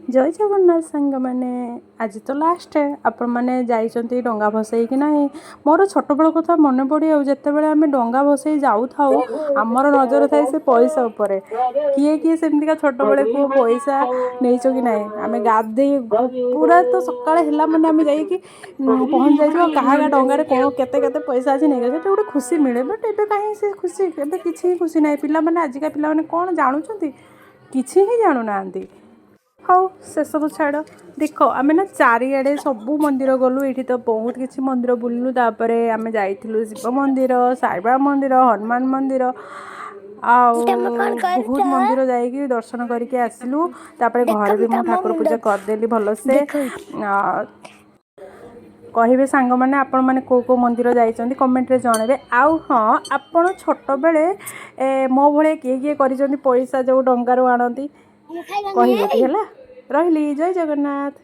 ଜୟ ଜଗନ୍ନାଥ ସାଙ୍ଗମାନେ। ଆଜି ତ ଲାଷ୍ଟ। ଆପଣମାନେ ଯାଇଛନ୍ତି ଡଙ୍ଗା ଭସେଇକି ନାହିଁ? ମୋର ଛୋଟବେଳ କଥା ମନେ ପଡ଼ି ଆଉ ଯେତେବେଳେ ଆମେ ଡଙ୍ଗା ଭସେଇ ଯାଉଥାଉ, ଆମର ନଜର ଥାଏ ସେ ପଇସା ଉପରେ। କିଏ କିଏ ସେମିତିକା ଛୋଟବେଳେ କୁହ, ପଇସା ନେଇଛ କି ନାହିଁ? ଆମେ ଗାଧେଇ ପୁରା ତ ସକାଳେ ହେଲା ମାନେ ଆମେ ଯାଇକି ପହଞ୍ଚି ଯାଇଥିବ, କାହା କାହା ଡଙ୍ଗାରେ କ'ଣ କେତେ କେତେ ପଇସା ଅଛି ନେଇକି। ସେଟା ଗୋଟେ ଖୁସି ମିଳେ। ବଟ୍ ଏବେ କାହିଁ ସେ ଖୁସି? ଏବେ କିଛି ହିଁ ଖୁସି ନାହିଁ। ପିଲାମାନେ, ଆଜିକା ପିଲାମାନେ କ'ଣ ଜାଣୁଛନ୍ତି? କିଛି ହିଁ ଜାଣୁନାହାନ୍ତି। ହଉ, ସେସବୁ ଛାଡ଼। ଦେଖ, ଆମେ ନା ଚାରିଆଡ଼େ ସବୁ ମନ୍ଦିର ଗଲୁ। ଏଇଠି ତ ବହୁତ କିଛି ମନ୍ଦିର ବୁଲିଲୁ। ତାପରେ ଆମେ ଯାଇଥିଲୁ ଶିବ ମନ୍ଦିର, ସାଇବାବା ମନ୍ଦିର, ହନୁମାନ ମନ୍ଦିର ଆଉ ତମେ କଣ କରୁଛ? ବହୁତ ମନ୍ଦିର ଯାଇକି ଦର୍ଶନ କରିକି ଆସିଲୁ। ତାପରେ ଦେଖ ଘରେ ବି ମୁଁ ତମ ଠାକୁର ମୁଣ୍ଡ ପୂଜା କରିଦେଲି ଭଲସେ। ଦେଖ। କହିବେ ସାଙ୍ଗମାନେ, ଆପଣମାନେ କେଉଁ କେଉଁ ମନ୍ଦିର ଯାଇଛନ୍ତି, କମେଣ୍ଟରେ ଜଣାଇବେ। ଆଉ ହଁ, ଆପଣ ଛୋଟବେଳେ ମୋ ଭଳିଆ କିଏ କିଏ କରିଛନ୍ତି, ପଇସା ଯେଉଁ ଡଙ୍ଗାରୁ ଆଣନ୍ତି, କହିବେ କି? ହେଲା, ରହିଲି। ଜୟ ଜଗନ୍ନାଥ।